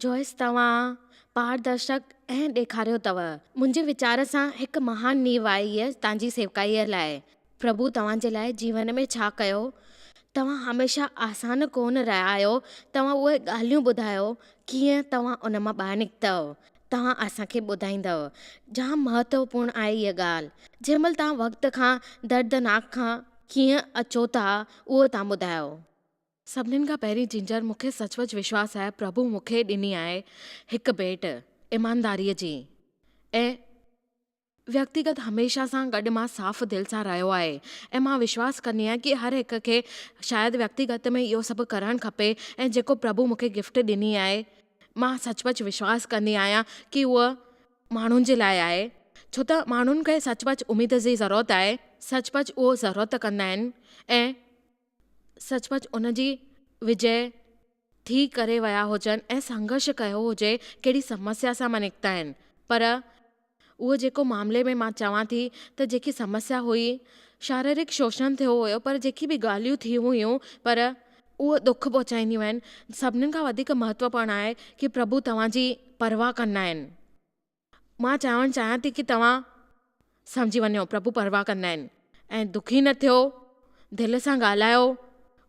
Joyce توهان پاردرشڪ ۽ ڏيکاريو اٿو. منهنجي ويچار سان هڪ مهان نيو آهي هيء توهان جي سيوڪائيء لاء. پرڀو توهان جي لاء جيون ۾ ڇا ڪيو. توهان هميشه آسان ڪونه رهيا آهيو. توهان اهي ڳالهيون ٻڌايو ڪيئن توهان ان مان ٻاهر نڪتؤ. توهان اسان کي ٻڌائيندؤ. جام مهتوپورڻ آهي هيء ڳالهه. جنهن مهل توهان وقت کان دردناڪ کان ڪيئن اچو ٿا اهو توهان ٻڌايو. سڀنين کان پهرين جنجر مون کي سچ پچ وشواس آهي پرڀو مون کي ڏني آهي هڪ ڀيٽ ايمانداريء جي ۽ ويڪتيگت هميشه سان گڏ مان صاف دل سان رهيو آهي ۽ مان وشواس ڪندي آهيان ڪي هر هڪ کي شايد ويڪتيگت ۾ اهو سڀ ڪرڻ کپي ۽ جيڪو پرڀو مون کي گفٽ ڏني آهي مان سچ پچ وشواس ڪندي آهيان ڪي اهو ماڻهن جي لاء آهي ڇو ته ماڻهن کي سچ پچ اميد جي ضرورت آهي سچ پچ اهو ضرورت ڪندا آهن ۽ سچ پچ ان جي وجئه ٿي ڪري ويا هجن ۽ سنگهرش ڪيو هجي ڪهڙي سمسيا سان مان نڪتا آهن پر اهو جيڪو معاملي ۾ مان چوان ٿي ته جيڪي سمسيا هئي شاريرڪ شوشڻ ٿيو هيو پر جيڪي به ڳالهيون ٿيون هيون پر اهو ڏک پهچائينديون آهن سڀنين کان وڌيڪ مهتوپورڻ آهي ڪي پرڀو توهان جي پرواهه ڪندا آهن مان چوڻ چاهيان ٿي ڪي توهان سمجهي وڃو پرڀو پرواهه ڪندا آهن ۽ دکي نه ٿيو دل سان ڳالهايو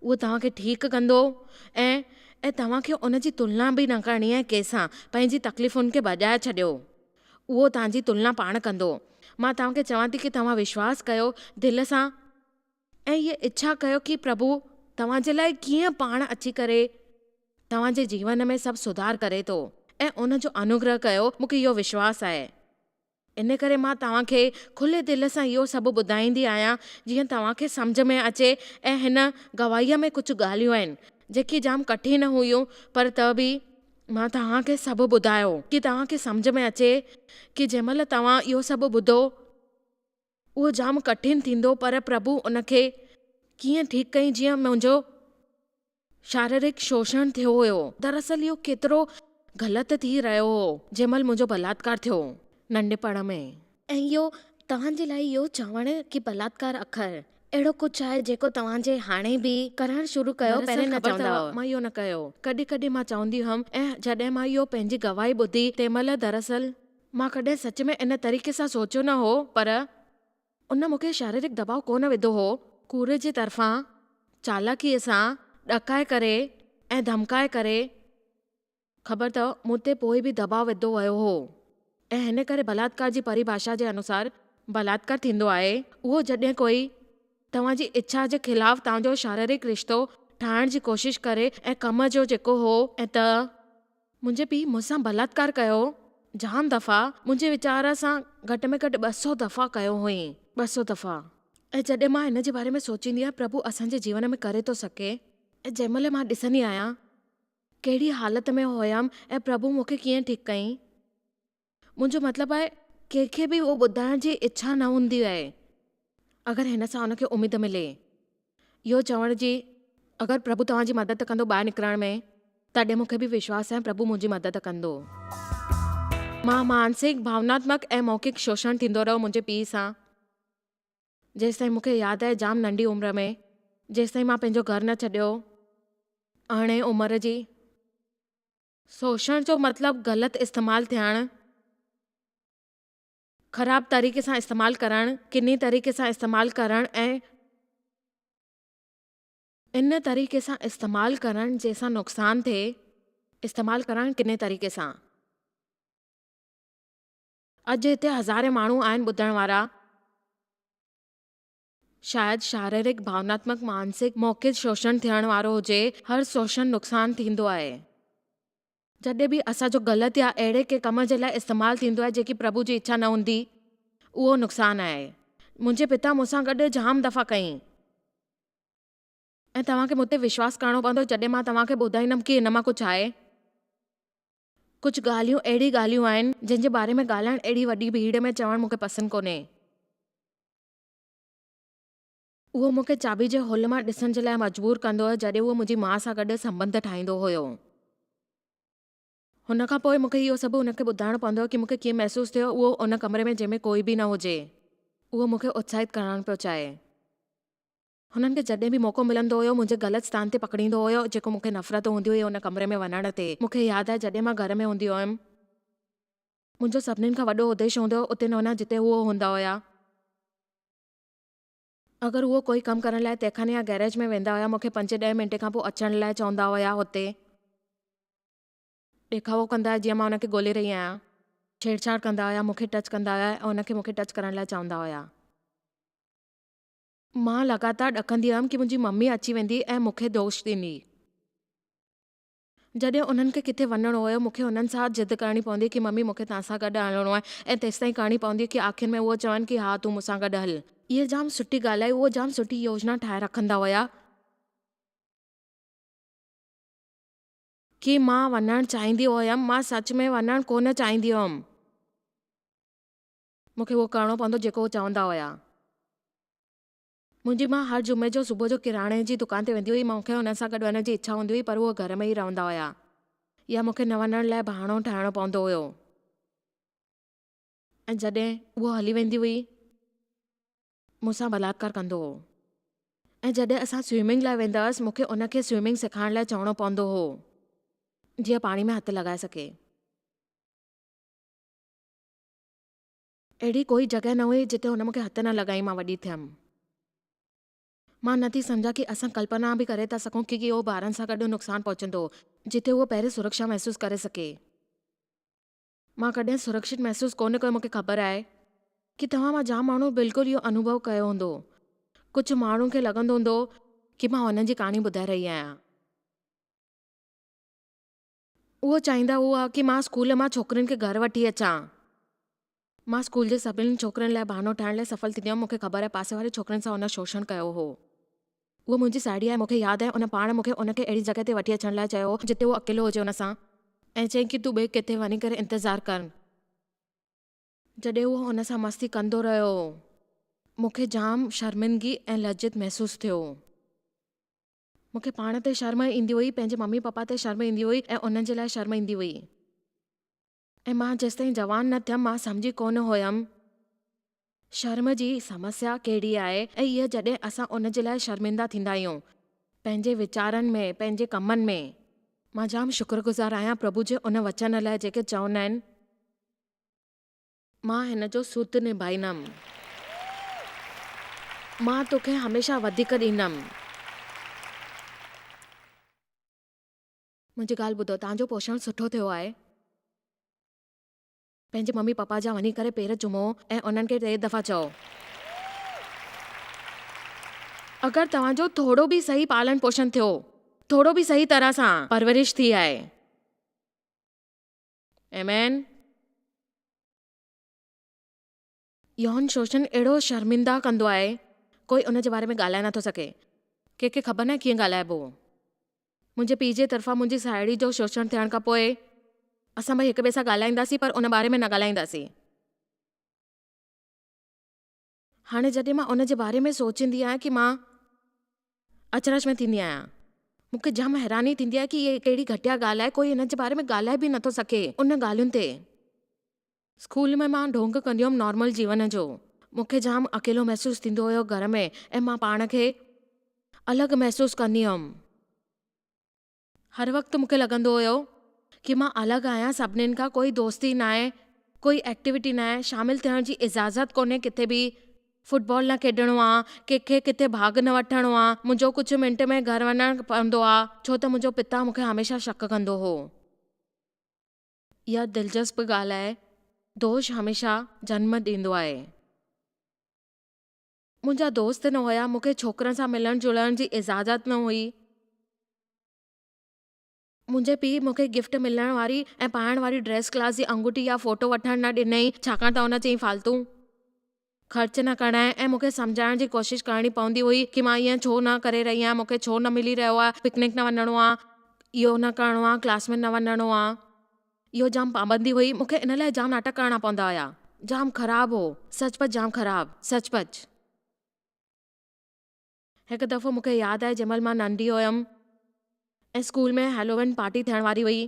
اهو توهان کي ٺيڪ ڪندو ۽ ۽ توهان کي ان جي تلنا به نه ڪرڻي آهي ڪنهن سان پنهنجي تڪليفن کي ڀڄائي ڇڏيو اهو توهان جي تلنا پاڻ ڪندو مان توهان کي چوان ٿي ڪي توهان وشواس ڪيو دل سان ۽ هيء اڇا ڪيو ڪي پرڀو توهان جي لاء ڪيئن پاڻ اچي ڪري توهان جي جيون ۾ سڀ سڌار ڪري ٿو ۽ ان جو انوگره ڪيو مون کي اهو وشواس آهي ان ڪري مان توهان کي کلي دل سان اهو سڀ ٻڌائيندي آهيان جيئن توهان کي سمجهه ۾ اچي ۽ هن گواهيء ۾ ڪجهه ڳالهيون آهن جيڪي جام ڪٺن هيون پر ته به مان توهان کي سڀ ٻڌايو ڪي توهان کي سمجهه ۾ اچي ڪي جنهن مهل توهان اهو سڀ ٻڌو اهو جام ڪٺن ٿيندو پر پرڀو ان کي ڪيئن ٺيڪ ڪئين جيئن منهنجو شاريرڪ شوشڻ ٿيو هيو دراصل اهو ڪيترو غلط ٿي رهيو هو جنهن مهل منهنجو بلاتڪار ٿيو ننڍپڻ ۾. ۽ اهو توهان جي لاء اهو چوڻ ڪي بلاتڪار اکر اهڙو ڪجهه آهي جيڪو توهان جي هاڻي به ڪرڻ شروع ڪيو دراصل پهرين نه خبر چوندا اٿو هئو. مان اهو نه ڪيو ڪڏهن ڪڏهن مان چوندي هيم ۽ جڏهن مان اهو پنهنجي گواهي ٻڌي تنهن مهل دراصل مان ڪڏهن سچ ۾ ان طريقي سان سوچيو نه هو پر ان مون کي شاريرڪ دٻاء ڪونه وڌو هو. ڪوڙ جي طرفان چالاڪيء سان ڏڪائي ڪري ۽ ڌمڪائي ڪري خبر اٿو مون تي پوء به دٻاء وڌو ويو هو ۽ هن ڪري بلاتڪار جي پريڀاشا جي انوسار بلاتڪار ٿيندو آهي اهو جڏهن ڪوئي توهان جي اڇا جي خلاف توهان جو شاريرڪ رشتو ٺاهڻ جي ڪوشش ڪري ۽ ڪم جو جيڪو هو ۽ ته منهنجي پيء مون سان بلاتڪار ڪيو، جام دفعا، منهنجي ويچار سان گهٽ ۾ گهٽ 200 دفعا ڪيو هئائين، 200 دفعا. ۽ جڏهن مان هن جي باري ۾ سوچيندي آهيان، پرڀو اسان جي جيون ۾ ڪري ٿو سگهي. ۽ جنهن مهل مان ڏسندي آهيان، ڪهڙي حالت ۾ هيم ۽ پرڀو مون کي ڪيئن ٺيڪ ڪيائين. منهنجو مطلب آهي، ڪنهن کي به اهو ٻڌائڻ جي اڇا نه هوندي آهي، اگر هن سان ان کي اميد ملي. اهو چوڻ جي، اگر پرڀو توهان جي مدد ڪندو ٻاهر نڪرڻ ۾، تڏهن مون کي به وشواس آهي پرڀو منهنجي مدد ڪندو. مان مانسڪ، ڀاوناتمڪ ۽ موکڪ شوشڻ ٿيندو رهيو منهنجي پيء سان، جيستائين مون کي ياد آهي جام ننڍي عمر ۾، جيستائين مان پنهنجو گهر نه ڇڏيو، ارڙهين عمر جي. شوشڻ جو مطلب غلط استعمال ٿيڻ، خراب طريقي سان استعمال ڪرڻ، ڪني طريقي سان استعمال ڪرڻ ۽ ان طريقي سان استعمال ڪرڻ جنهن سان نقصان ٿئي، استعمال ڪرڻ ڪني طريقي سان. اڄ هتي هزارين ماڻهو آهن ٻڌڻ وارا. شايد شاريرڪ، ڀاوناتمڪ، مانسڪ، موکڪ شوشڻ ٿيڻ وارو هجي، هر شوشڻ نقصان ٿيندو آهي. جڏهن به اسان جو غلط يا اهڙي ڪنهن ڪم جي لاء استعمال ٿيندو آهي جيڪي پرڀو جي اڇا نه هوندي، اهو نقصان آهي. منهنجي پتا مون سان گڏ جام دفعا ڪئين. ۽ توهان کي مون تي وشواس ڪرڻو پوندو جڏهن مان توهان کي ٻڌائيندم ڪي هن مان ڪجهه آهي. ڪجهه ڳالهيون اهڙي ڳالهيون آهن جنهن جي باري ۾ ڳالهائڻ اهڙي وڏي ڀيڙ ۾ چوڻ مون کي پسند ڪونهي. اهو مون کي چاٻي جي هول مان ڏسڻ جي لاء مجبور ڪندو هيو جڏهن اهو منهنجي ماء سان گڏ سنٻنڌ ٺاهيندو هيو. هن کان پوء مون کي اهو سڀ هن کي ٻڌائڻو پوندو هيو ڪي مون کي ڪيئن محسوس ٿيو اهو ان ڪمري ۾ جنهن ۾ ڪوئي به نه هجي. اهو مون کي اتساهت ڪرڻ پيو چاهي. هنن کي جڏهن به موقعو ملندو هيو منهنجي غلط اسٿان تي پڪڙيندو هيو جيڪو مون کي نفرت هوندي هئي ان ڪمري ۾ وڃڻ تي. مون کي ياد آهي جڏهن مان گهر ۾ هوندي هيم. منهنجو سڀني کان وڏو اديش هوندو هيو اتي نه وڃان جتي هو هوندا هيا. اگر هو ڪوئي ڪم ڪرڻ لاء تهخاني يا گيريج ۾ ويندا هيا مون کي پنج ڏهه منٽي کان پوء اچڻ لاء چوندا هيا هتي. ڏيکاوو ڪندا هيا جيئن مان ان کي ڳولي رهي آهيان. ڇيڙڇاڙ ڪندا هيا مون کي ٽچ ڪندا هيا ۽ ان کي مون کي ٽچ ڪرڻ لاء چوندا هيا. مان لڳاتار ڏڪندي هيم ڪي منهنجي ممي اچي ويندي ۽ مون کي دوش ڏيندي. جڏهن انهن کي ڪٿي وڃڻو هيو مون کي انهن سان ضد ڪرڻي پوندي ڪي ممي مون کي توهان سان گڏ هلڻو آهي ۽ تيستائين ڪرڻي پوندي ڪي آخر ۾ اهو چون ڪي ها تون مون سان گڏ هل. اها جام سٺي ڳالهه آهي اهو جام سٺي يوجنا ٺاهي رکندا هيا. ڪي مان وڃڻ چاهيندي هيم، مان سچ ۾ وڃڻ ڪونه چاهيندي هيم. مون کي اهو ڪرڻو پوندو جيڪو هو چوندا هيا. منهنجي ماء هر جمعي جو صبح جو ڪراڻي جي دڪان تي ويندي هئي. مون کي هنن سان گڏ وڃڻ جي اڇا هوندي هئي پر هو گهر ۾ ئي رهندا هيا يا مون کي نه وڃڻ لاء بهانو ٺاهڻو پوندو هيو. ۽ جڏهن هوء هلي ويندي هئي. مون سان بلاتڪار ڪندو هو ۽ جڏهن اسان سوئمنگ لاء ويندا هئس مون کي ان کي سوئمنگ سيکارڻ لاء چوڻو پوندو هو جيئن پاڻي ۾ هٿ لڳائي سگهي. اهڙي ڪوئي جڳهه نه هئي جتي هن مون کي هٿ نه لڳائين مان وڏي ٿيم. مان نه ٿي سمجهان ڪي اسان ڪلپنا به ڪري ٿا سگهون ڪي اهو ٻارن سان گڏ نقصان پهچندو جتي هوء پهرين سرڪشا محسوس ڪري سگهي. مان ڪڏهن سرڪشت محسوس ڪونه ڪيو مون کي خبر آهي ڪي توهان مان جام ماڻهو بلڪل اهو انوڀو ڪيو هوندو ڪجهه ماڻهن کي لڳندو هوندو ڪي مان انهن جي ڪهاڻي ٻڌائي رهي آهيان اهو چاهيندا هئا ڪي مان اسڪول مان ڇوڪرين کي گهر وٺي اچان مان اسڪول جي سڀني ڇوڪرين لاء بهانو ٺاهڻ لاء سڦل ٿيندي هيم مون کي خبر آهي پاسي واري ڇوڪرين سان ان شوشڻ ڪيو هو اها منهنجي ساهيڙي آهي، مون کي ياد آهي ان پاڻ مون کي ان کي اهڙي جڳهه تي وٺي اچڻ لاء چيو هو جتي هو اڪيلو هجي ان سان. ۽ چيائين ڪي تون ٻئي ڪٿي وڃي ڪري انتظار ڪر. جڏهن هو ان سان مستي ڪندو رهيو هو. مون کي جام شرمندگي ۽ لجت محسوس ٿيو. مون کي پاڻ تي شرم ايندي هئي، پنهنجي ممي پپا تي شرم ايندي هئي ۽ انهن جي لاء شرم ايندي هئي. ۽ مان جيستائين جوان نه ٿيم مان سمجهي ڪونه هيم شرم جي سمسيا ڪهڙي آهي ۽ اها جڏهن اسان ان جي لاء شرمندا ٿيندا آهيون پنهنجي ويچارن ۾ پنهنجي ڪمن ۾. مان جام شڪر گذار آهيان پرڀو جي ان وچن لاء جيڪي چوندا آهن. مان هن جو سوت نڀائيندم. مان توکي هميشه وڌيڪ ڏيندم. منهنجي ڳالهه ٻڌو، توهان جو پوشڻ سٺو ٿيو آهي. پنهنجي ممي پاپا جا وڃي ڪري پير چمو ۽ انهن کي ٽي دفعا چئو. اگر توهان جو ٿورو به صحيح پالڻ پوشڻ ٿيو، ٿورو به صحيح طرح سان پرورش ٿي آهي. آمين. يون شوشڻ اهڙو شرمنده ڪندو آهي، ڪوئي ان جي باري ۾ ڳالهائي نٿو سگهي. ڪنهن کي خبر ناهي ڪيئن ڳالهائبو. منهنجي پيء جي طرفان منهنجي ساهيڙي جو شوشڻ ٿيڻ کان پوء اسان ٻئي هڪ ٻئي سان ڳالهائينداسين پر ان باري ۾ نه ڳالهائينداسين. هاڻي جڏهن مان ان جي باري ۾ سوچيندي آهيان ڪي مان اچرج ۾ ٿيندي آهيان. مون کي جام حيراني ٿيندي آهي ڪي هيء ڪهڙي گهٽيا ڳالهه آهي ڪوئي ان جي باري ۾ ڳالهائي به نٿو سگهي ان ڳالهين تي. اسڪول ۾ مان ڍونگ ڪندي هيم نارمل جيون جو. مون کي جام اڪيلو محسوس ٿيندو هيو گهر ۾ ۽ مان پاڻ کي الڳ محسوس ڪندي هيم. هر وقت مون کي لڳندو هيو ڪي مان الڳ آهيان سڀنين کان ڪوئي دوستي ناهي ڪوئي ايڪٽيوٽي ناهي شامل ٿيڻ جي اجازت ڪونهي ڪٿي به فٽبال نه کيڏڻو آ ڪنهن کي ڪٿي ڀاڳ نه وٺڻو آ منهنجو ڪجهه منٽ ۾ گهر وڃڻ پوندو آ ڇو ته منهنجو پتا مون کي هميشه شڪ ڪندو هو. اها دلچسپ ڳالهه آهي، دوش هميشه جنم ڏيندو آهي. منهنجا دوست نه هيا، مون کي ڇوڪرن سان ملڻ جلڻ جي اجازت نه هئي. منهنجي پيء مون کي گفٽ ملڻ واري ۽ پائڻ واري ڊريس ڪلاس جي انگوٺي يا فوٽو وٺڻ نه ڏنائين، ڇاڪاڻ ته هن چيائين فالتو خرچ نه ڪرڻ ۽ مون کي سمجهائڻ جي ڪوشش ڪرڻي پوندي هئي ڪي مان ائين ڇو نه ڪري رهي آهيان، مون کي ڇو نه ملي رهيو آهي، پڪنڪ نه وڃڻو آهي، اهو نه ڪرڻو آهي، ڪلاس ۾ نه وڃڻو آهي. اهو جام پابندي هئي، مون کي ان لاء جام ناٽڪ ڪرڻا پوندا هيا. جام خراب هو، سچ پچ جام خراب، سچ پچ. هڪ دفعو مون کي ياد آهي جنهن مهل مان ننڍي هيم ۽ اسڪول ۾ هيلووين پارٽي ٿيڻ واري هئي.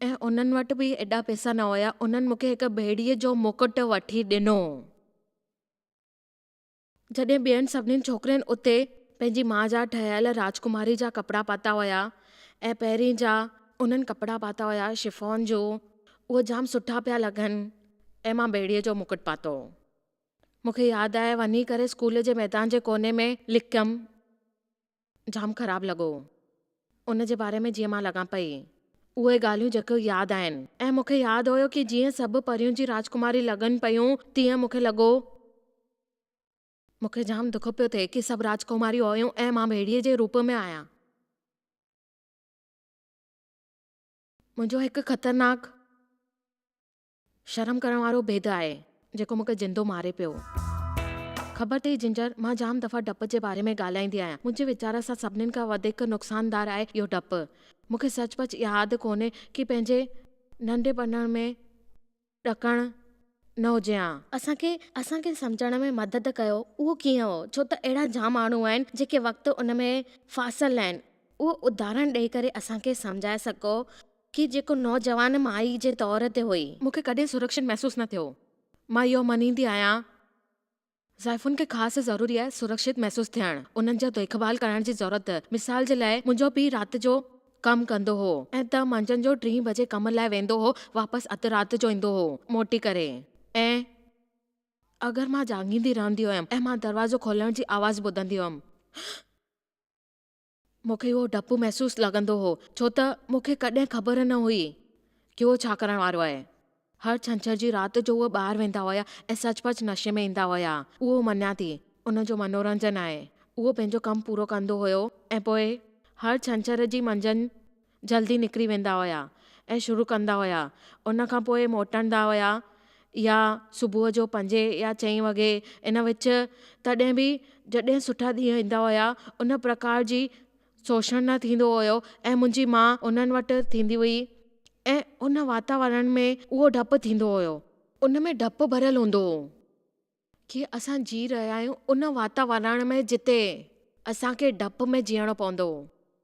۽ انهن وٽ به ايڏا پئسا نه هيا، انهن مون کي هڪ ڀيڙيء جو مڪٽ وٺي ڏنو. جڏهن ٻين سڀنين ڇوڪرين اتي پنهنجي ماء جا ٺهيل راجڪماري جا ڪپڙا پاتا هيا ۽ پهرين جا انهن ڪپڙا پاتا هيا شيفون جو اهي جام سٺا پيا لڳن ۽ مان ٻيڙيء جو مڪٽ پاتو. مون کي ياد آهي وڃي ڪري اسڪول جي ميدان جي ڪوني ۾ لڪيم. جام خراب لڳو ان جي باري ۾ جيئن مان لڳان پئي اهي ڳالهيون جيڪو ياد آهن ۽ مون کي ياد هيو ڪي جيئن سڀ پريون جي راجڪماري لڳن پيون تيئن مون کي لڳو مون کي جام دک پيو ٿئي ڪي سڀ راجڪماريون هيون ۽ مان ڀيڙيي جي روپ ۾ آهيان. منهنجو هڪ خطرناڪ. شرم ڪرڻ وارو بيد آهي، جيڪو مون کي جندو ماري پيو. خبر اٿئي جنجر، مان جام دفعا ڊپ جي باري ۾ ڳالهائيندي آهيان. منهنجي ويچار سان سڀنين کان وڌيڪ نقصاندار آهي اهو ڊپ. مون کي سچ پچ ياد ڪونهي ڪي پنهنجي ننڍپڻ ۾ ڏڪڻ نه هجي ها. اسان کي اسان کي سمجهڻ ۾ مدد ڪيو اهو ڪيئن هو ڇو ته اهڙا جام ماڻهو آهن جيڪي وقت ان ۾ ڦاسل آهن اهو اداهرڻ ڏئي ڪري اسان کي سمجهائي سگهو ڪي جيڪو نوجوان مائي جي طور تي هئي. مون کي ڪڏهن سرڪشت محسوس نه ٿيو. مان اهو مڃيندي آهيان. زائفن کي خاص ضروري آهي سرڪشت محسوس ٿيڻ، انهن جا ديک ڀال ڪرڻ جي ضرورت. مثال جي لاء منهنجو پيء رات جو ڪم ڪندو هو ۽ ته منجهند جو ٽين بجي ڪم لاء ويندو هو واپس اڌ رات جو ايندو هو موٽي ڪري ۽ اگر مان جاڳيندي رهندي هيم ۽ مان دروازو کولڻ جي آواز ٻڌندي هيم. مون کي اهو ڊپ محسوس لڳندو هو، ڇو ته مون کي ڪڏهن خبر نه هئي ڪي اهو ڇا ڪرڻ وارو آهي. هر ڇنڇر جي رات جو اهي ٻاهر ويندا هيا ۽ سچ پچ نشي ۾ ايندا هيا. اهو مڃان ٿي، ان جو منورنجن آهي. اهو پنهنجو ڪم پورو ڪندو هيو ۽ پوء هر ڇنڇر جي منجهند جلدي نڪري ويندا هيا ۽ شروع ڪندا هيا. ان کان پوء موٽندا هيا يا صبح جو پنجين يا چئين وڳي ان وچ تڏهن به جڏهن سٺا ڏينهن ايندا هيا ان پرڪار جي شوشڻ نه ٿيندو هيو ۽ منهنجي ماء انهن وٽ ٿيندي هئي ۽ ان واتاورڻ ۾ اهو ڊپ ٿيندو هيو. ان ۾ ڊپ ڀريل هوندو هو. ڪي اسان جي رهيا آهيون ان واتاورڻ ۾ جتي اسان کي ڊپ ۾ جيئڻو پوندو.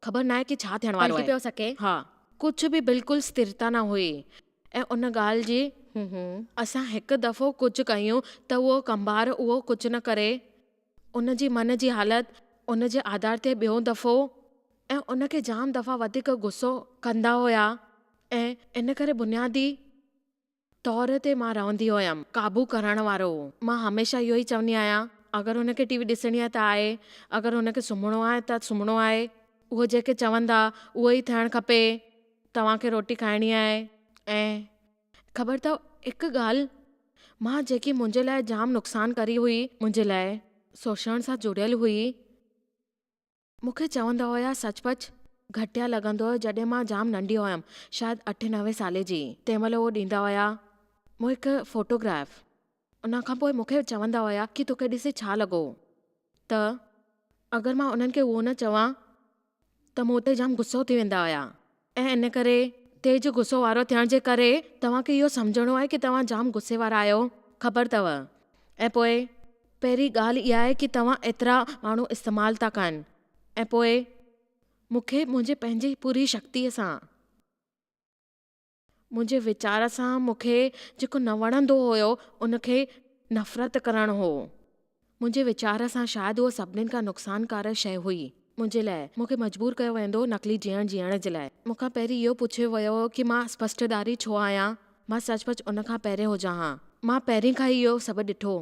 خبر ناهي ڪي ڇا ٿيڻ وارو پلٽي آهي. پيو سگهي. ها. ڪجهه به بلڪل استرتا نه هئي ۽ ان ڳالهه جي اسان هڪ دفعو ڪجهه ڪيون ته اهو ڪنڀار اهو ڪجهه نه ڪري ان جي من جي حالت ان جي آڌار تي ٻيو دفعو ۽ ان کي جام دفعا وڌيڪ غصو ڪندا هيا ۽ ان ڪري بنيادي طور تي مان رهندي هيم. قابو ڪرڻ وارو هو. مان هميشه اهو ئي چوندي آهيان، اگر هن کي ٽي وي ڏسڻي آهي ته آهي، اگر هن کي سمهڻو آهي ته سمهڻو آهي. اهو جيڪي چوندا، اهو ئي ٿيڻ کپي. توهان کي روٽي کائڻي آهي ۽. خبر اٿو هڪ ڳالهه، مان جيڪي منهنجي لاء جام نقصانڪاري هئي، منهنجي لاء شوشڻ سان جڙيل هئي. مون کي چوندا هيا سچ پچ گهٽيا لڳندو هيو جڏهن مان جام ننڍي هيم شايد اٺين نوين سالي جي تنهن مهل اهو ڏيندا هيا مون هڪ فوٽوگراف ان کان پوء مون کي چوندا هيا ڪي توکي ڏسي ڇا لڳو ته اگر مان انهن کي اهو نه چوان ته مون تي جام غصو ٿي ويندا هيا ۽ ان ڪري تيز غصو وارو ٿيڻ جي ڪري توهان کي اهو سمجهڻو آهي ڪي توهان جام غصي وارا آهيو خبر اٿو ۽ پوء پهرين ڳالهه اها آهي ڪي توهان ايترا ماڻهو استعمال ٿا ڪن ۽ پوء مون کي منهنجي پنهنجي پوري شڪتيء سان منهنجي ويچار سان مون کي جيڪو نه وڻندو هيو ان کي نفرت ڪرڻ هو. منهنجي ويچار سان شايد اهو سڀنين کان نقصانڪار شيء هئي منهنجي لاء. مون کي مجبور ڪيو ويندو هو نقلي جيئڻ جيئڻ جي لاء. مون کان پهرين اهو پڇيو ويو هو ڪي مان اسپشٽڌاري ڇو آهيان؟ مان سچ پچ ان کان پهرين هجان ها. مان پهرين کان ئي اهو سڀ ڏٺو.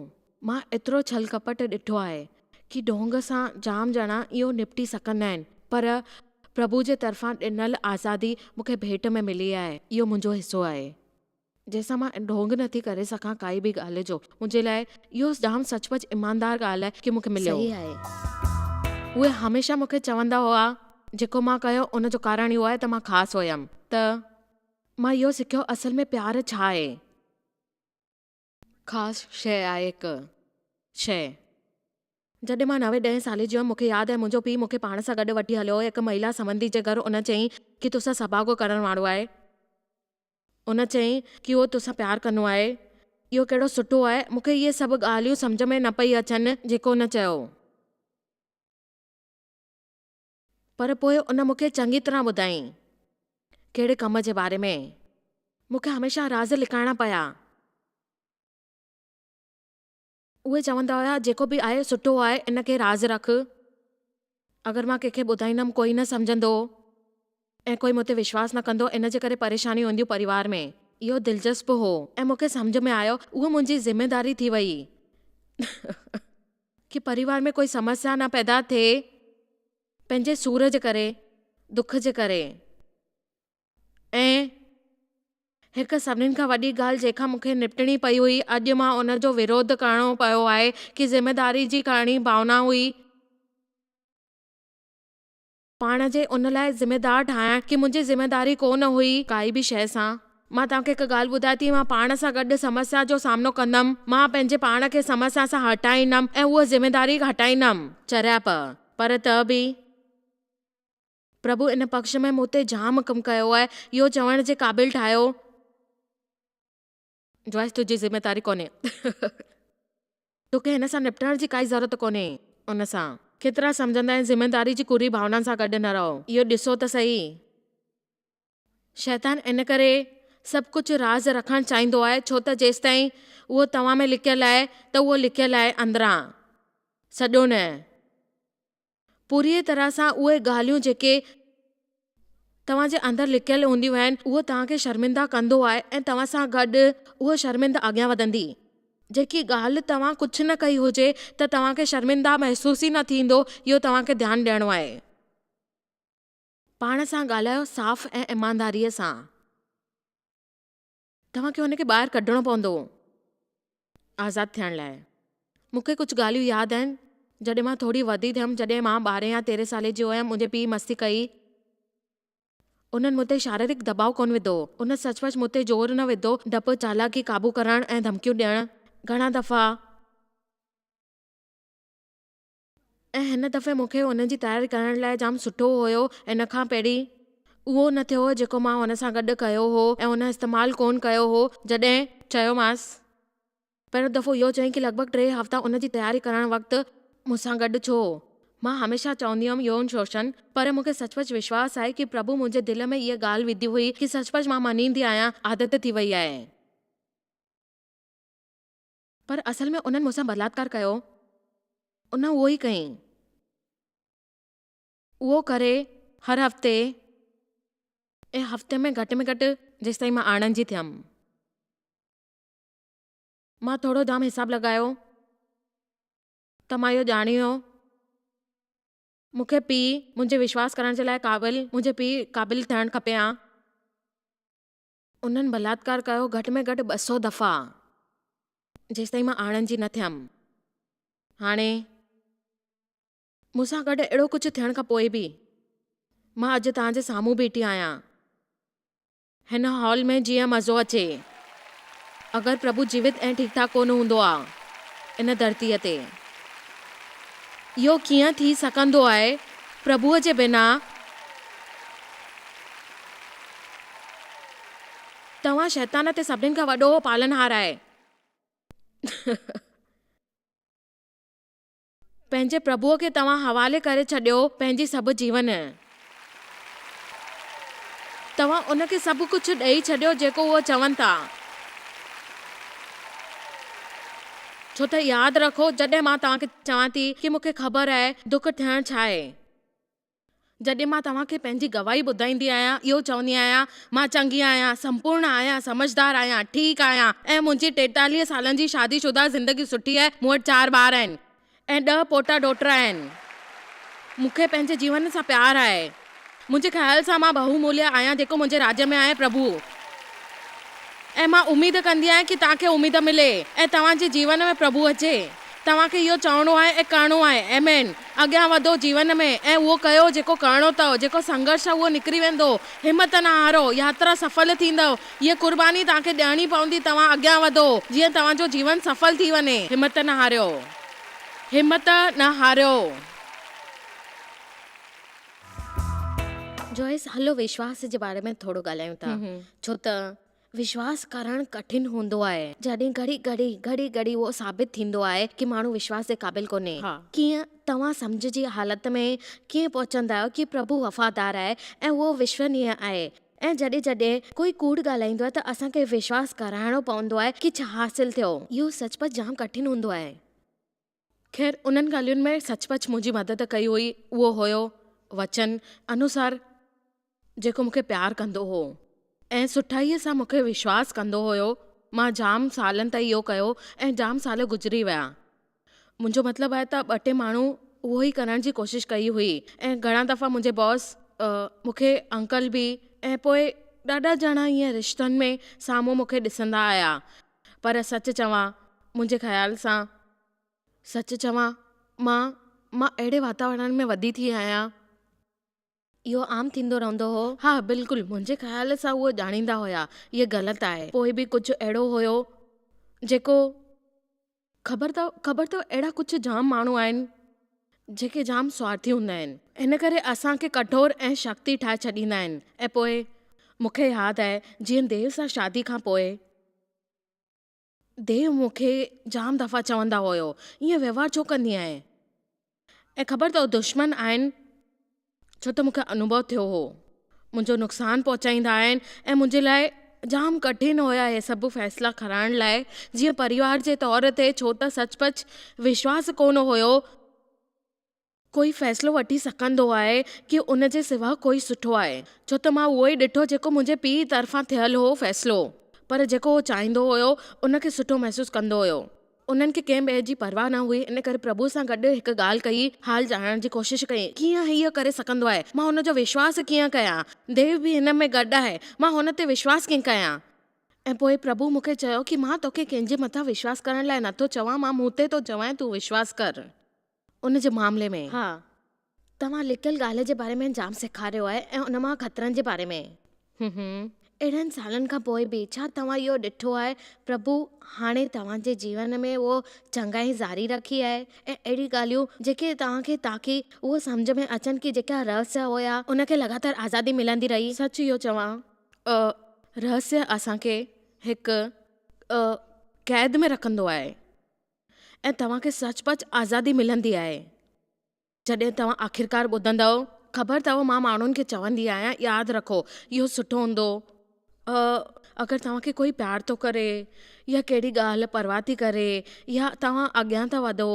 مان ايترو ڇل ڪپٽ ڏٺو آهي ڪي ڍونگ سان جام ڄڻا اهو نپٽي سگهندا آهن پر پرڀو جي طرفان ڏنل آزادي مون کي ڀيٽ ۾ ملي آهي. اهو منهنجو حصو آهي. جنهن سان مان ڍونگ نه ٿي ڪري سگهان ڪائي به ڳالهه جو. منهنجي لاء اهو جام سچ پچ ايماندار ڳالهه آهي ڪي مون کي مليو. صحيح آهي. اهي هميشه مون کي چوندا هئا جيڪو مان ڪيو ان جو ڪارڻ اهو آهي ته مان خاص هيم ته مان اهو سکيو اصل ۾ پيار ڇا آهي. خاص شيء آهي هڪ شيء. جڏهن مان نوين ڏهين سالي جي هيم مون کي ياد آهي منهنجو پيء مون کي پاڻ سان گڏ وٺي هليو هو هڪ مهيلا سنٻنڌي جي گهر ان چيائين ڪي توسان سڀاڳو ڪرڻ وارو آهي. ان چيائين ڪي اهو توسان پيار ڪندو آهي. اهو ڪهڙو سٺو آهي. مون کي اهي سڀ ڳالهيون سمجهه ۾ نه پئي اچن جيڪو هن چيو. پر پوء ان مون کي چڱي طرح ٻڌائين ڪهڙي ڪم جي باري ۾. مون کي هميشه راز لڪائڻا پيا. اهي چوندا هيا جيڪو به آهي سٺو آهي ان کي راز رک. اگر مان ڪنهن کي ٻڌائيندم ڪوئي نه سمجهندو ۽ ڪوئي مون تي وشواس نه ڪندو ان جي ڪري پريشانيون اينديون پريوار ۾. اهو دلچسپ هو ۽ مون کي سمجهه ۾ آيو اهو منهنجي ذميداري ٿي وئي ڪي پريوار ۾ ڪوئي سمسيا نه پيدا ٿئي پنهنجي سور جي ڪري دک جي ڪري ۽ هڪ سڀني کان وڏي ڳالهه جنهن کان مون کي نپٽڻي پئي هئي، اڄ مان ان جو وروڌ ڪرڻو پيو آهي ڪي ذميداري جي ڪهڙي ڀاونا هئي، پاڻ جي ان لاء ذميدار ٺاهڻ ڪي منهنجي ذميداري ڪو نه هئي. ڪائي به شيء سان. مان توهان کي هڪ ڳالهه ٻڌايان ٿي، مان پاڻ سان گڏ سمسيا جو سامنو ڪندم، مان پنهنجي پاڻ کي سمسيا سان هٽائيندم ۽ اها ذميداري هٽائيندم. چريائپ، پر ته به. پرڀو ان پڪش ۾ مون تي جام ڪم ڪيو آهي، اهو چوڻ جي قابل ٺاهيو. جوائس تنهنجي ذميداري ڪونهي. توکي هن سان نپٽڻ جي ڪائي ضرورت ڪونهي. ان سان. ڪيترا سمجهندا آهن ذميداري جي ڪري ڀاونا سان گڏ نه رهو. اهو ڏسو ته سهي. شيطان ان ڪري سڀ ڪجهه راز رکڻ چاهيندو آهي ڇو ته جيستائين اهو توهان ۾ لڪيل آهي ته اهو لڪيل آهي اندران. سڄو نه. پوريء طرح سان اهي ڳالهيون جيڪي توهان جي اندر لڪيل هونديون آهن، اهو توهان کي شرمنده ڪندو آهي ۽ توهان سان گڏ اهو شرمنده اڳيان وڌندي. جيڪي ڳالهه توهان ڪجهه نه ڪئي هجي ته توهان کي شرمنده محسوس ئي نه ٿيندو، اهو توهان کي ڌيان ڏيڻو آهي. پاڻ سان ڳالهايو صاف ۽ ايمانداريء سان. توهان کي ان کي ٻاهر ڪڍڻو پوندو آزاد ٿيڻ لاء. مون کي ڪجهه ڳالهيون ياد آهن، جڏهن مان ٿوري وڏي ٿيم، جڏهن مان ٻارهين يا تيرهين سالي جي هيم، منهنجي پيء مستي ڪئي. انهن مون تي شاريرڪ دٻاء ڪونه وڌو. ان سچ پچ مون تي زور نه وڌو، ڊپ، چالاڪي، قابو ڪرڻ ۽ ڌمڪيون ڏيڻ. گهڻا دفعا. ۽ هن دفعي مون کي ان جي تياري ڪرڻ لاء جام سٺو هيو ان کان پهرين اهو نه ٿيو هو جيڪو مان هن سان گڏ ڪيو هو ۽ هن استعمال ڪونه ڪيو هو جڏهن چيومانس پهريون دفعو اهو چيائين ڪي لڳ ڀڳ ٽي هفتا ان جي تياري ڪرڻ وقت مون سان گڏ ڇو مان هميشه چوندي هيم يون شوشن پر مون کي سچ پچ وشواس آهي ڪي پرڀو منهنجي دل ۾ اها ڳالهه وڌي هئي ڪي سچ پچ مان مڃيندي آهيان عادت ٿي وئي آهي. پر اصل ۾ انهن مون سان بلاتڪار ڪيو. ان اهو ئي ڪيائين. اهو ڪري هر هفتي ۽ هفتي ۾ گهٽ ۾ گهٽ جيستائين مان آڻڻ جي ٿيم. مان ٿورو جام حساب لڳايو ته مان اهو ڄاڻي ويو. مون کي پيء منهنجي وشواس ڪرڻ جي لاء قابل منهنجي پيء قابل ٿيڻ کپي ها. انهن بلاتڪار ڪيو گهٽ ۾ گهٽ 200 دفعا جيستائين مان آڻڻ جي نه ٿيم. هاڻي مون سان گڏ اهڙو ڪجهه ٿيڻ کان پوء به مان اڄ توهان جي سامهون بيٺي آهيان. هن هال ۾ جيئن مزو اچي. اگر پرڀو جيوت ۽ ٺيڪ ٺاڪ ڪونه هوندو آ ان ڌرتيء تي. اهو ڪيئن ٿي سگهندو آهي پرڀوء جي بنا؟ توهان شيطان تي سڀني کان وڏو پالڻهار آهي. پنهنجي پرڀوء کي توهان حوالي ڪري ڇڏيو پنهنجي سڀ جيون. توهان ان کي سڀ ڪجهه ڏئي ڇڏيو جيڪو اهو چون ٿا. ڇو ته ياد رکو جڏهن مان توهان کي چوان ٿي ڪي مون کي خبر آهي دک ٿيڻ ڇا آهي. جڏهن مان توهان کي پنهنجي گواهي ٻڌائيندي آهيان، اهو چوندي آهيان، مان چڱي آهيان، سمپورڻ آهيان، سمجهدار آهيان، ٺيڪ آهيان ۽ منهنجي 43 سالن جي شادي شده زندگي سٺي آهي، مون وٽ چار ٻار آهن ۽ ڏهه پوٽا ڏوهٽا آهن. مون کي پنهنجي جيون سان پيار آهي. منهنجي خيال سان مان بهوموليه آهيان جيڪو منهنجي راڄ ۾ آهي پرڀو ۽ مان اميد ڪندي آهيان ڪي توهان کي اميد ملي ۽ توهان جي جيون ۾ پرڀو اچي. توهان کي اهو چوڻو آهي ۽ ڪرڻو آهي. آمين. اڳيان وڌو جيون ۾ ۽ اهو ڪيو جيڪو ڪرڻو اٿو. جيڪو سنگهرش آهي اهو نڪري ويندو. همت نه هارو. ياترا سڦل ٿيندؤ. هيء قرباني توهان کي ڏيڻي پوندي. توهان اڳيان وڌو جيئن توهان جو جيون سڦل ٿي وڃي. همت نه هاريو. همت نه هاريو. جوائس، هلو وشواس جي باري ۾ ٿورو ڳالهايون ٿا. ڇو ته وشواس ڪرڻ ڪٺن هوندو آهي. جڏهن گهڙي گهڙي گهڙي گهڙي اهو ثابت ٿيندو آهي ڪي ماڻهو وشواس جي قابل ڪونهي. ڪيئن توهان سمجهه جي حالت ۾ ڪيئن پهچندا آهيو ڪي پرڀو وفادار آهي ۽ اهو وشونيه آهي ۽ جڏهن جڏهن ڪوئي ڪوڙ ڳالهائيندو آهي ته اسان کي وشواس ڪرائڻو پوندو آهي ڪي ڇا حاصل ٿيو. اهو سچ پچ جام ڪٺن هوندو آهي. خير انهن ڳالهين ۾ سچ پچ منهنجي مدد ڪئي هئي اهو هيو وچن انوسار جيڪو مون کي پيار ڪندو هو ۽ سٺائيء سان مون کي وشواس ڪندو هيو. مان جام سالن تائين اهو ڪيو ۽ جام سال گذري ويا. منهنجو مطلب آهي ته ٻه ٽي ماڻهو اهو ئي ڪرڻ جي ڪوشش ڪئي هئي ۽ گهڻا دفعا منهنجي باس مون کي انڪل به ۽ پوء ڏاڍا ڄڻا ائين رشتن ۾ سامهون مون کي ڏسندا آيا پر سچ چوان منهنجي خيال سان سچ چوان مان مان اهڙي واتاورڻ ۾ وڏي ٿي آهيان. اهو عام ٿيندو رهندو هو. ها بلڪل منهنجي خيال سان اهو ڄاڻيندا هيا اهي غلط آهي. پوء به ڪجهه اهڙو هيو جيڪو خبر اٿو خبر اٿو اهڙا ڪجهه جام ماڻهو آهن جيڪي جام سوارٿي هوندا آهن ان ڪري اسان کي ڪٺور ۽ شڪتي ٺاهي ڇڏيندا آهن ۽ پوء مون کي ياد آهي جيئن ديو سان شادي کان پوء ديو مون کي جام دفعا چوندا هيو ائين وهنوار ڇو ڪندي آهين ۽ خبر اٿو دشمن آهن ڇو ته مون کي انوڀو ٿيو هو. منهنجو نقصان پهچائيندا آهن ۽ منهنجي لاء جام ڪٺن هيا اهي سڀ فيصلا کڻڻ لاء جيئن پريوار جي طور تي ڇو ته سچ پچ وشواس ڪونه هيو ڪوئي فيصلو وٺي سگهندو آهي ڪي ان جي سوا ڪوئي سٺو آهي ڇو ته مان اهو ئي ڏٺو جيڪو منهنجي پيء طرفان ٿيل هو فيصلو پر جيڪو هو چاهيندو هيو ان کي سٺو محسوس ڪندو هيو. انهن کي ڪنهن ٻئي جي پرواهه نه هئي، ان ڪري پرڀوء سان گڏ هڪ ڳالهه ڪئي، حال ڄاڻڻ جي ڪوشش ڪئي، ڪيئن هيء ڪري سگهندو آهي؟ مان هن جو وشواس ڪيئن ڪيان؟ ديو به هن ۾ گڏ آهي، مان هن تي وشواس ڪيئن ڪيان؟ ۽ پوء پرڀوء مون کي چيو ڪي مان توکي ڪنهن جي مٿان وشواس ڪرڻ لاء نٿو چوان، مان مون تي ٿو چوانء تون وشواس ڪر. ان جي معاملي ۾. ها، توهان لڪيل ڳالهه جي باري ۾ جام سيکاريو آهي ۽ ان مان خطرن جي باري ۾. اهڙن سالن کان پوء به، ڇا توهان اهو ڏٺو آهي پرڀو هاڻي توهان جي جيون ۾ اهو چڱائي جاري رکي آهي ۽ اهڙيون ڳالهيون جيڪي توهان کي تاڪي اهو سمجهه ۾ اچن ڪي جيڪا رهسيه هيا ان کي لڳاتار آزادي ملندي رهي. سچ اهو چوان رهسيه اسان کي هڪ قيد ۾ رکندو آهي ۽ توهان کي سچ پچ آزادي ملندي آهي. جڏهن توهان آخرڪار ٻڌندؤ. خبر اٿو مان ماڻهن کي چوندي آهيان ياد رکو اهو سٺو هوندو. اگر توهان کي ڪوئي پيار ٿو ڪري يا ڪهڙي ڳالهه پرواهه ٿي ڪري يا توهان اڳيان ٿا وڌو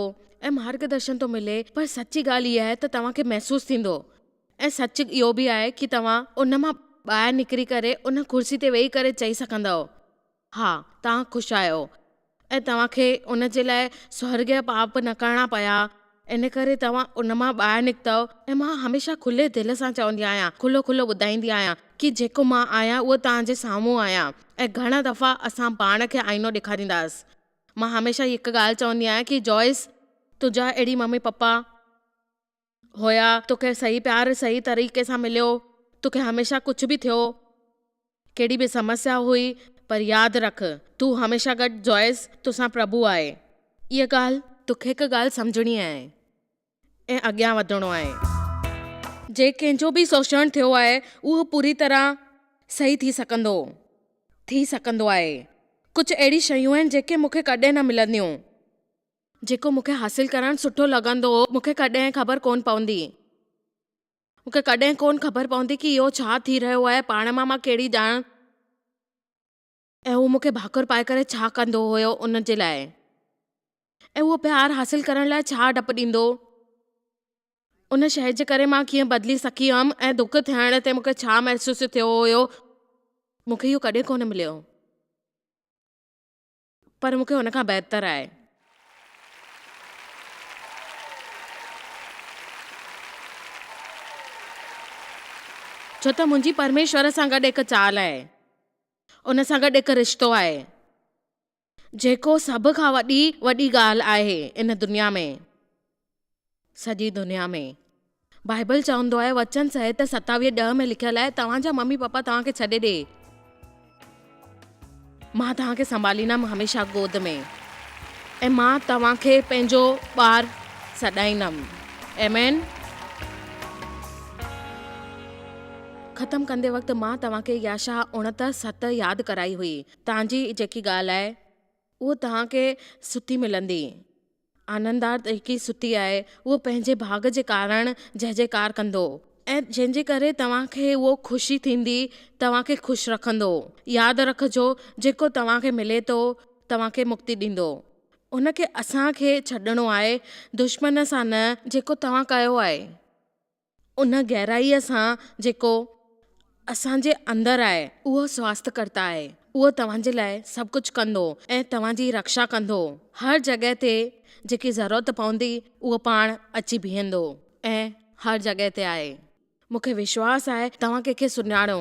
۽ مارگ درشن ٿو ملي پر سچي ڳالهه اها آهي ته توهان کي محسوس ٿيندو ۽ سچ اهو به آهي ڪي توهان ان مان ٻاهر نڪري ڪري ان ڪرسي تي ويهي ڪري چئي سگهندؤ ها توهان خوش آهيو ۽ توهان کي ان جي لاء سورڳ جا پاپ نه ڪرڻا پيا، ان ڪري توهان ان مان ٻاهر نڪتؤ ۽ مان هميشه کلي دل سان چوندي آهيان، کلو کلو ٻڌائيندي آهيان ڪي جيڪو مان آهيان اهو توهان جي سامهون آهيان ۽ گهڻا دفعا اسان پاڻ کي آئينو ڏيکارينداس. مان هميشه هڪ ڳالهه چوندي آهيان ڪي جوائس تنهنجا اهڙي ممي پپا. هيا، توکي صحيح پيار صحيح طريقي سان مليو، توکي هميشه ڪجهه به ٿيو، ڪهڙي به سمسيا هئي، پر ياد رک، تون هميشه گڏ جوائس، توسان پرڀو آهي. اها ڳالهه، توکي هڪ ڳالهه سمجهڻي آهي ۽ اڳيان وڌڻو آهي. جي ڪنهن جو به شوشڻ ٿيو آهي، اهو پوري طرح صحيح ٿي سگهندو، ٿي سگهندو آهي. ڪجهه اهڙي شيون آهن، جيڪي مون کي ڪڏهن نه ملنديون. جيڪو مون کي حاصل ڪرڻ سٺو لڳندو هو، مون کي ڪڏهن خبر ڪونه پوندي. مون کي ڪڏهن ڪونه خبر پوندي ڪي اهو ڇا ٿي رهيو آهي، پاڻ مان مان ڪهڙي ڄاڻ ۽ هو مون کي ڀاڪر پائي ڪري ڇا ڪندو هيو ان جي لاء ۽ اهو پيار حاصل ڪرڻ لاء ڇا ڊپ ڏيندو. ان شيء جي ڪري مان ڪيئن بدلي سگهي هيم ۽ دک ٿيڻ تي مون کي ڇا محسوس ٿيو هيو، مون کي اهو ڪڏهن ڪونه مليو. پر مون کي ان کان بهتر آهي. ڇو ته منهنجي پرميشور سان گڏ هڪ چال آهي. ان سان گڏ هڪ رشتو آهي. جيڪو سڀ کان وڏي وڏي ڳالهه آهي ان دنيا ۾. سڄي دنيا ۾. بائيبل چوندو آهي وچن سهت 27 ڏهه ۾ لکيل آهي توهان جا ممي پپا توهان کي ڇڏي ڏي مان توهان کي سنڀاليندم هميشه گود ۾ ۽ مان توهان کي پنهنجو ٻار سڏائيندم آمين. ختم ڪندي وقت مان توهان کي يشعياه 69 ست ياد ڪرائي هئي توهان جي جيڪي ڳالهه آهي اهو توهان کي ستي ملندي. آنندار جيڪي ستي آهي، اهو پنهنجي ڀاڳ جي ڪارڻ جئه جئڪار ڪندو ۽ جنهن جي ڪري توهان کي اهو خوشي ٿيندي، توهان کي خوش رکندو. ياد رکجو، جيڪو توهان کي ملي ٿو، توهان کي مڪتي ڏيندو. ان کي اسان کي ڇڏڻو آهي، دشمن سان نه، جيڪو توهان ڪيو آهي، ان گهرائيء سان جيڪو اسان جي اندر آهي. اهو سواسٿڪرتا آهي. اهو توهان جي لاء سڀ ڪجهه ڪندو ۽ توهان جي رڪشا ڪندو. هر جڳهه تي جيڪي ضرورت پوندي، اهو پاڻ اچي بيهندو ۽ هر جڳهه تي آهي. مون کي وشواس آهي توهان ڪنهن کي سڃاڻو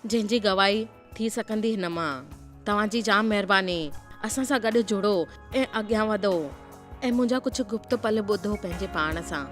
جنهن جي گواهي ٿي سگهندي هن مان. توهان جي جام مهرباني. اسان سان گڏ جڙو ۽ اڳيان وڌو ۽ منهنجا ڪجهه گپت پل ٻڌو پنهنجي پاڻ سان.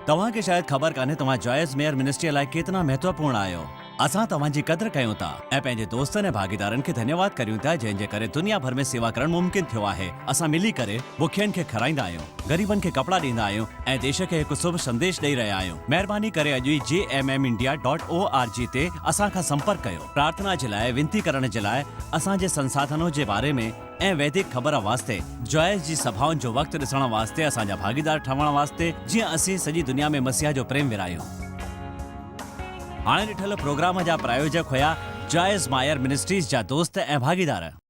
توهان کي شايد خبر ڪانهي توهان جوائس ميئر منسٽريء لاء ڪيتنا مهتوپورڻ آهيو. اسان توهان جي قدر ڪيون ٿا ۽ پنهنجي دوستن ۽ ڀاڳيدارن کي ڌنيواد ڪريون ٿا جنهن جي ڪري دنيا ڀر ۾ سيوا ڪرڻ ممڪن ٿيو آهي. اسان ملي ڪري بکين کي کارائيندا آهيون، غريبن کي ڪپڙا ڏيندا آهيون ۽ ديش کي هڪ شڀ سنديش ڏئي رهيا آهيون. مهرباني ڪري اڄ ئي J M M India dot O R G تي اسان کان سمپرڪ ڪيو. پرارٿنا جي لاء، وينتي ڪرڻ جي لاء، اسان جي سنساڌنو جي باري ۾ ۽ ويدڪ خبر واسطي، جوائس جي سڀائن جو وقت ڏسڻ واسطي اسان جا ڀاڳيدار ٺهڻ واسطي جيئن اسين سڄي دنيا ۾ مسيح جو پريم ورهايون. هاڻي ڏٺل پروگرام جا پرايوجڪ هيا جوائس مائر منسٽريز جا دوست ۽ ڀاڳيدار.